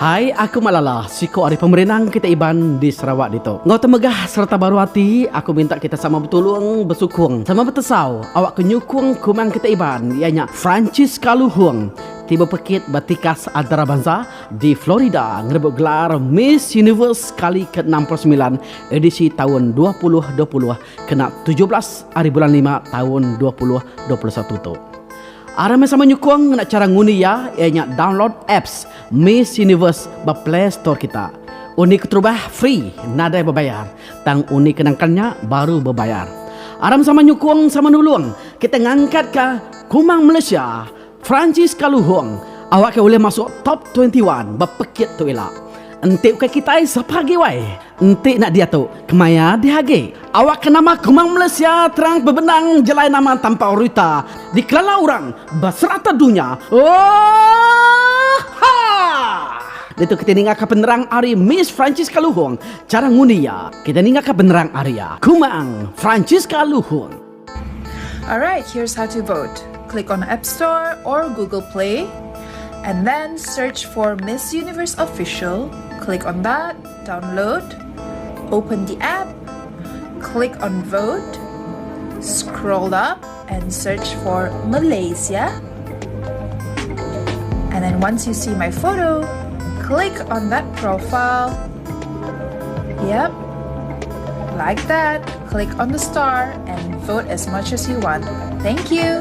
Hai, aku Malala, siku ari pemerindang kita Iban di Sarawak ditu. Enggau temegah sereta baru ati, aku minta kita sama betulung, besukung, sama betesau awakka nyukung kumang kita Iban iya nya Francisca Luhong ti bepekit ba tikas antarabansa di Florida ngerebut gelar Miss Universe kali ke 69 edisi taun 2020 kena 17 ari bulan lima taun 2021 tu. Aram meh sama nyukung ngena chara ngundi iya, iya nya download apps Miss Universe ba Play Store kita. Undi keterubah free, nadai bebayar. Tang undi ke nangkan nya baru bebayar. Aram sama nyukung sama nulung kita ngangkatka Kumang Malaysia, Francis Kaluhong, awakka ulih masuk top 21 ba pekit tu ila. Enti ukai kitai sapa agi wai? Enti enda diatu, kemaya dih agi? Awakka nama Kumang Malaysia terang bebendang jelai nama Tampau Rita dikelala orang ba serata dunya. Oohhaa! Ditu kita ningaka penerang ari Miss Francisca Luhong chara ngundi iya. Kita ningaka penerang ari iya. Kumang Francisca Luhong. Alright, here's how to vote. Click on App Store or Google Play and then search for Miss Universe Official. Click on that, download, open the app, click on vote, scroll up and search for Malaysia. And then once you see my photo, click on that profile. Yep, like that. Click on the star and vote as much as you want. Thank you.